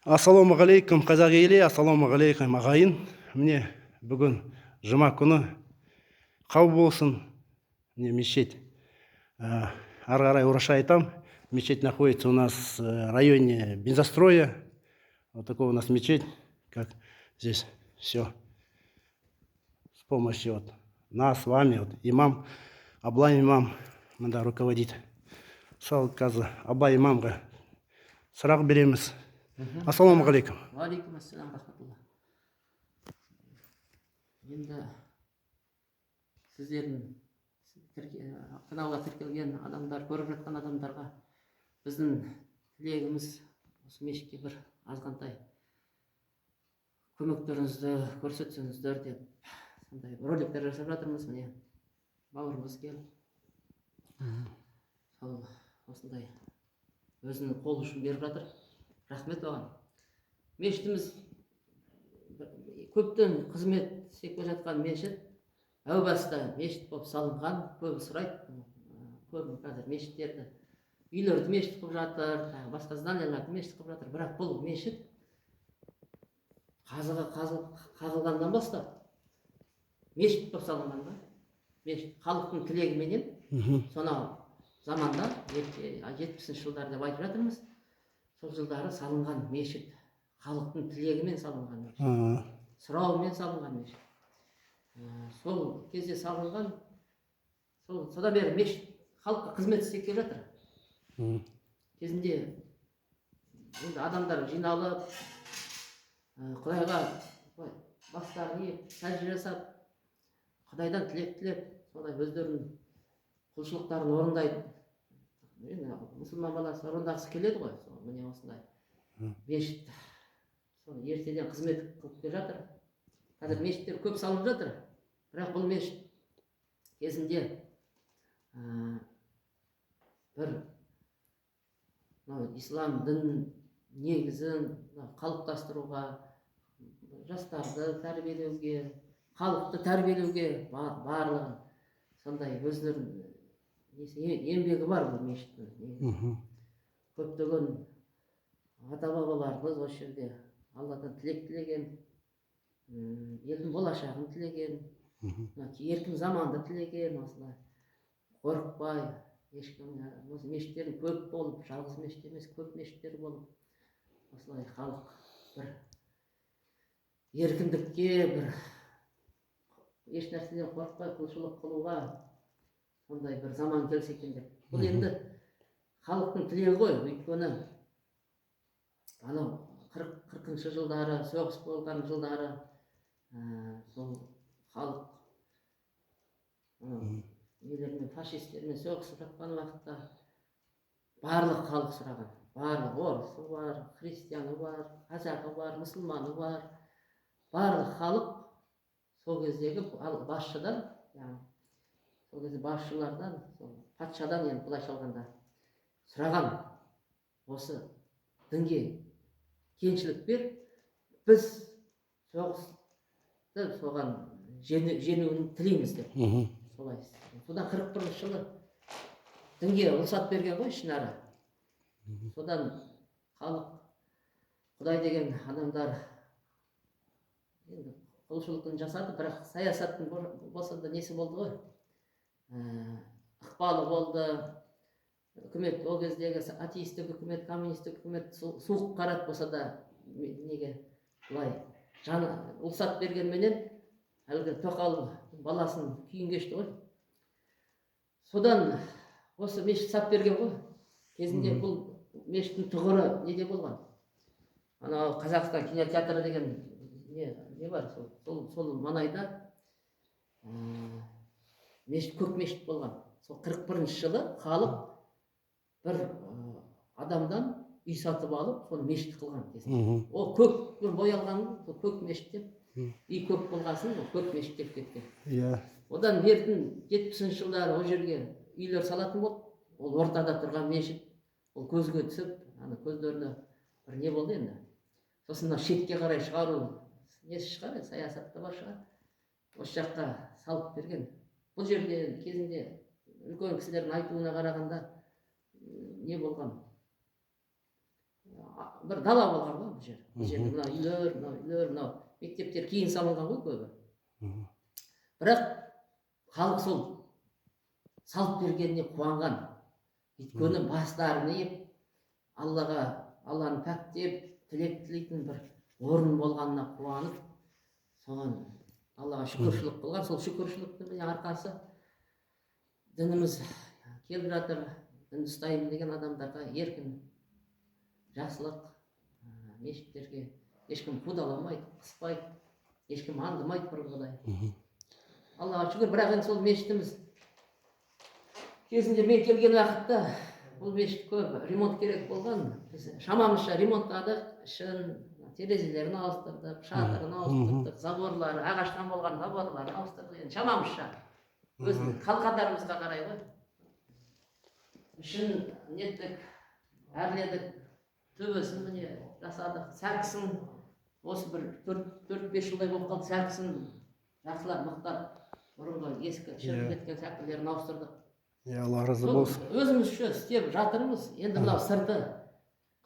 Ассалаумағалейкум, қазақ елі, ассалаумағалейкум, ағайын. Міне, бүгін жұма күні, қабыл болсын. Міне, мешіт. Ары қарай орысша айтам. Мечеть находится у нас в районе Бензостроя. Вот такой у нас мечеть, как здесь все. С помощью вот нас с вами, вот имам, Аблай имам мында руководит. Сол қазір Абай имамға сұрақ береміз. Ассалаумағалейкум. Уағалейкум ассалам рахматулла. Енді сіздердің каналға тіркелген адамдар, көріп жатқан адамдарға біздің тілегіміз: осы мешітке бір азғантай көмектеріңізді көрсетсеңіздер деп сондай роликтер жасап жатырмыз. Міне, бауырымыз келіп, сол осындай өзінің қол ұшын беріп жатыр, рахмет оған. Мешітіміз көптен қызмет істеп келе жатқан мешіт. Әу баста мешіт болып салынған. Көбі сұрайды, көбі қазір мешіттерді, үйлерді мешіт қылып жатыр, тағы басқа зданияларды мешіт қылып жатыр. Бірақ бұл мешіт қазығы қағылғаннан бастап мешіт болып салынған да. Мешіт халықтың тілегіменен сонау заманда, 70-жылдар деп айтып жатырмыз, сол жылдары салынған мешіт, халықтың тілегімен салынған мешіт, сұрауымен салынған мешіт. Сол кезде салынған, сол содан бері мешіт халыққа қызмет істеп келе жатыр. Кезінде енді адамдар жиналып, құдайға былай бастарын иіп, сәжде жасап, құдайдан тілек тілеп, солай өздерінің құлшылықтарын орындайды. Енді мұсылман баласы орындағысы келеді ғой. Сол міне, осындай мешіт сол ертеден қызмет қылып келе жатыр. Қазір мешіттер көп салынып жатыр, бірақ бұл мешіт кезінде бір мынау ислам дін негізін мынау қалыптастыруға, жастарды тәрбиелеуге, халықты тәрбиелеуге барлығын сондай өздерінің несі, еңбегі бар бұл мешіттің негізі. Көптеген ата бабаларымыз осы жерде Алладан тілек тілеген, елдің болашағын тілеген, мына еркін заманды тілеген. Осылай қорықпай ешкім, осы мешіттердің көп болып, жалғыз мешіт емес, көп мешіттер болып, осылай халық бір еркіндікке, бір еш нәрседен қорықпай құлшылық қылуға сондай бір заман келсе екен деп. Бұл енді халықтың тілегі ғой, өйткені анау 40-жылдары, соғыс болған жылдары, сол халық анау нелермен, фашистермен соғысып жатқан уақытта барлық халық сұраған, барлық, орысы бар, христианы бар, қазағы бар, мұсылманы бар, барлық халық сол кездегі басшыдан, яғни сол кезде басшылардан, сол патшадан енді былайша алғанда сұраған: осы дінге кеңшілік бер, біз соғысты соған жеңуін тілейміз деп. Солай, содан 41-жылы дінге рұқсат берген ғой ішінара. Содан халық, құдай деген адамдар енді құлшылығын жасады, бірақ саясаттың болса да несі болды ғой, ықпалы болды. Үкімет, ол кездегі атеистік үкімет, коммунистік үкімет суық қарады болса да неге былай жан рұқсат бергенменен, әлгі тоқал баласын күйін кешті ғой. Содан осы мешіт сап берген ғой кезінде. Бұл мешіттің тұғыры неде болған? Анау Қазақстан кинотеатры деген не бар, сол маңайда мешіт, көк мешіт болған. Сол 41-жылы халық бір адамдан үй сатып алып, соны мешіт қылған кезінде. Ол көкпен боялған, сол көк мешіт деп. Үй көк болғасын, ол көк мешіт деп кеткен. Одан бертін 70-жылдары ол жерге үйлер салатын болды. Ол ортада тұрған мешіт, ол көзге түсіп, ана көздеріне бір не болды енді. Сосын мына шетке қарай шығару несі шығар енді, саясатта бар шығар, осы жаққа салып берген. Бұл жерде кезінде үлкен кісілердің айтуына қарағанда, не болған. бір дала болған ғой бұл жер. Бұл жерде мына үйлер, мынау үйлер, мынау мектептер кейін салынған ғой көбі. Бірақ халық сол салып бергеніне қуанған. Өйткені бастарын иіп, Аллаға, Алланы пәктеп, тілек тілейтін бір орын болғанына қуанып, соған Аллаға шүкіршілік қылған. Сол шүкіршіліктің міне арқасы дініміз келіп жатыр. Дін ұстаймын деген адамдарға еркін жақсылық, мешіттерге ешкім қудаламайды, қыспайды, ешкім аңдымайды бұрынғыдай. Аллаға шүкір, бірақ енді сол мешітіміз кезінде мен келген уақытта бұл мешіт көп ремонт керек болған. Біз шамамызша ремонттадық, ішін, терезелерін ауыстырдық, шатырын ауыстырдық, заборлары, ағаштан болған заборларын ауыстырдық. Енді шамамызша өзінің қалқандарымызға қарай ғой. Ішін неттік, әрледік, төбесін міне жасадық, сәкісін осы бір 4-5 жылдай болып қалды, сәкісін жақсылап мықтап бұрынғы ескі шіріп кеткен сәкілерін ауыстырдық. Иә, Алла разы Сол болсын. Өзімізше істеп жатырмыз. Енді мынау сырты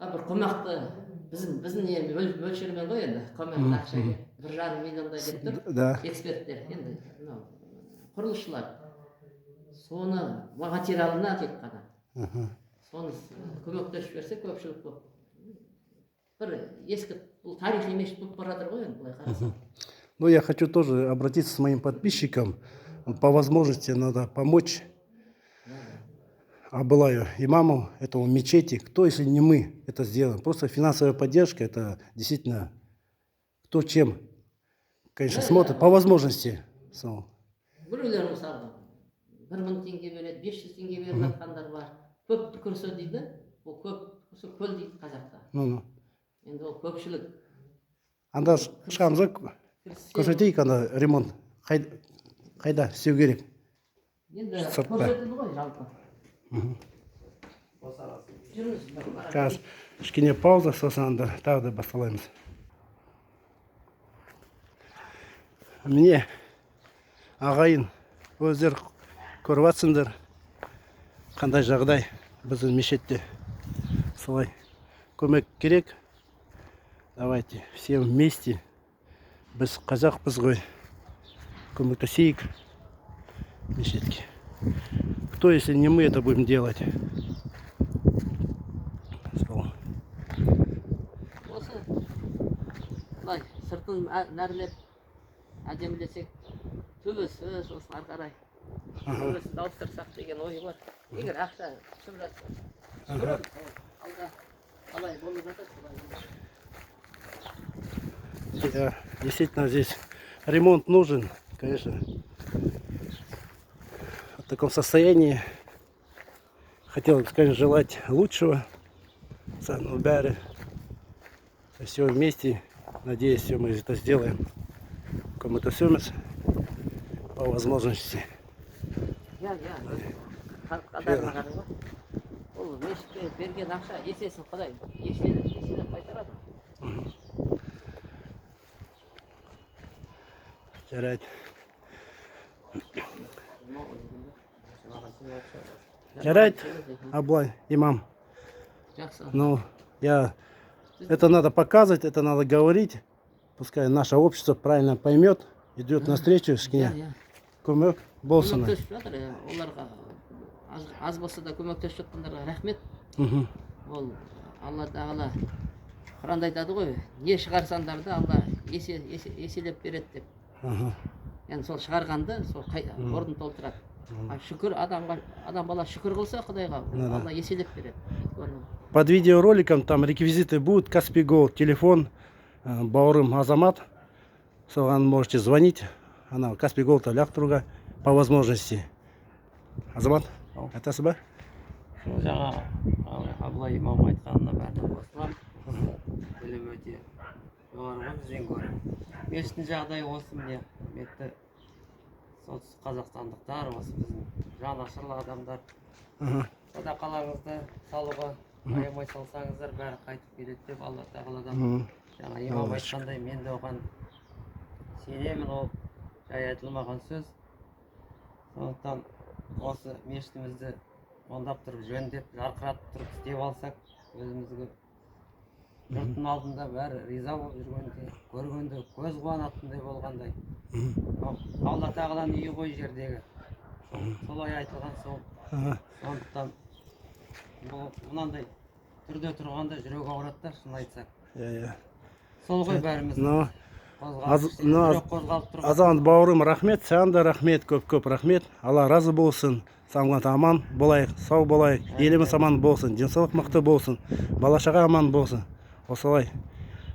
бір қомақты біздің енді мөлшермен ғой, енді қомақты ақша 1,5 миллиондай деп тұр эксперттер, енді мынау құрылысшылар. Соны материалына тек қана соны көмектесіп жіберсе көпшілік болып, бір ескі бұл тарихи мешіт болып бара жатыр ғой енді былай қарасаң. Ну, я хочу тоже обратиться с моим подписчикам. По возможности надо помочь Абылаю имаму, этому мечети. Кто, если не мы, это сделаем? Просто финансовая поддержка, это действительно кто чем, конечно, смотрит, по возможности. Сол. Біреулер мысалы 1000 теңге береді, 500 теңге беріп жатқандар бар. Көп түкірсе дейді, ол көп түкірсе көл дейді қазақта. Ну, ну. Енді ол көпшілік Анда шығамыз ба? Кіріссе- Көрсетейік анда ремонт. Қайда істеу керек? Енді Сыртта. көрсетілді ғой жалпы. Жүріңіз бір қарап. Қазір кішкене пауза, сосын анда тағы да басталаймыз. Міне, ағайын, өздер көріп жатсыңдар, қандай жағдай біздің мешітте. Солай көмек керек. Давайте все вместе. Біз қазақпыз ғой. Көмектесейік мешітке. Кто, если не мы, это будем делать? Сол. Осы былай сыртын нәрлеп, әдемілесек, төбесі, сосын ары қарай төбесін де ауыстырсақ деген ой бар, егер ақша түсіп жатса. Көреміз, ол алда қалай болып жатыр, солай. Да, действительно, здесь ремонт нужен, конечно. В таком состоянии хотел бы, конечно, желать лучшего. Санубяре. Все вместе. Надеюсь, все мы это сделаем. Кому-то семіз по возможности. Иә, қадарына қарай ғой. Ол мешітке берген ақша есесін құдай еселеп еселеп қайтарады. Жарайды. Жарайды, Абылай, имам. Жақсы. Ну, я... Это надо показывать, это надо говорить. Пускай наше общество правильно поймет, идет навстречу Иә, кішкене иә. Көмек болсын. Көмектесіп жатыр, иә, оларға аз, аз болса да көмектесіп жатқандарға рахмет. Ол Алла тағала Құранда айтады ғой, не шығарсаңдар да, Алла еселеп береді деп. Яғни сол шығарғанды сол орнын толтырады. А шүкір адамға, адам бала шүкір қылса құдайға, Алла еселеп береді. Өйткені Под видеороликом там реквизиты будут, Каспи Голд, телефон, бауырым Азамат. Соған можете звонить. Ана Каспи Голд лақтыруға по возможности. Азамат, Ау. Айтасыз ба? Сол жаңа Абылай имам айтқанына бәріне қосыламын. Білім өте жоғары ғой бізден гөрі. Мешіттің жағдайы осы, міне, құрметті солтүстік қазақстандықтар, осы біздің жанашырлы адамдар, садақаларыңызды салуға аямай салсаңыздар, бәрі қайтып келеді деп Алла тағаладан жаңа имам Аллаға шүкір. айтқандай, мен де оған сенемін, ол жай айтылмаған сөз. Сондықтан осы мешітімізді оңдап тұрып, жөндеп, жарқыратып тұрып істеп алсақ, өзімізге Жұрттың алдында бәрі риза болып жүргенде, көргенде көз қуанатындай болғандай. Алла тағаланың үйі ғой жердегі. Солай айтылған сол. Сондықтан бұл мынандай түрде тұрғанда жүрек ауырады да, шын айтсақ. Иә, иә. Сол ғой бәріміз Мынау қозғалып, мынау жүрек қозғалып тұрған. Азамат бауырым, рахмет, саған да рахмет, көп көп рахмет. Алла разы болсын. Самғант аман болайық, сау болайық, еліміз аман болсын, денсаулық мықты болсын, бала шаға аман болсын. Осылай,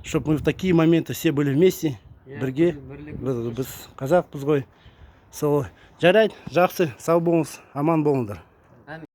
чтобы мы в такие моменты все были вместе, Иә, бірге, бірлік. Біз қазақпыз ғой. Сол, жарайды, жақсы, сау болыңыз, аман болыңдар. Әмин.